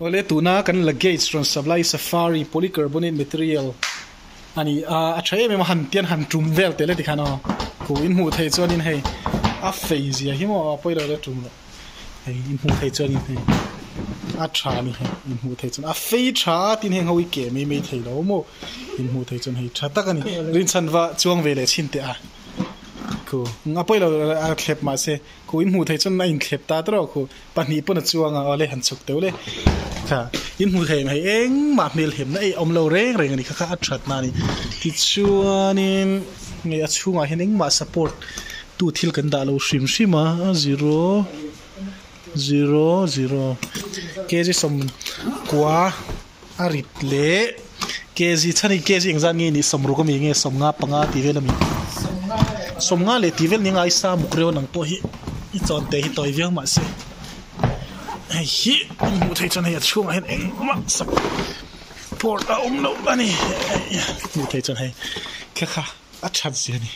Awle tuna kan luggage rawn supply safari polycarbonate material a ni a, a tha em em a han tian han tum vel tel e tikhan aw khu in hmuh theih chuanin hei a fei zia hi maw a pawi lo le tum loh hei in hmuh theih chuanin hei a tha a ni hei in hmuh theih chuan a fei tha a tin heng ho hi keh mai mai thei lo maw in hmuh theih chuan hei tha tak a ni rinchhan va chuang ve leh chhin teh a khu a pawi lo a thlep mahse khu in hmuh theih chuan a inthlep ta tawrh a khu. Pahnih pawn a chuang a, awle han chhuk teuh le. Kha in hmu thei mai engmah hmel hemna ei awm lo reng reng a ni kha kha a that na a ni. Tichuanin hei a chhungah hian engmah support tu thil kan dah lo hrim hrim a, zero zero zero kg sawmkua a rit leh kg chhan hi kg engzat nge nih sawmruk ami nge sawmnga panga tih vel ami sawmnga leh tih vel ni ngai sa muk reuh nang pawh hi i chawn te hi tawi viau mahse hei hi an hmuh theih chuan hei a chhungah hian engmah support a awm loh a ni hmuh theih chuan hei kha kha a that zia a ni.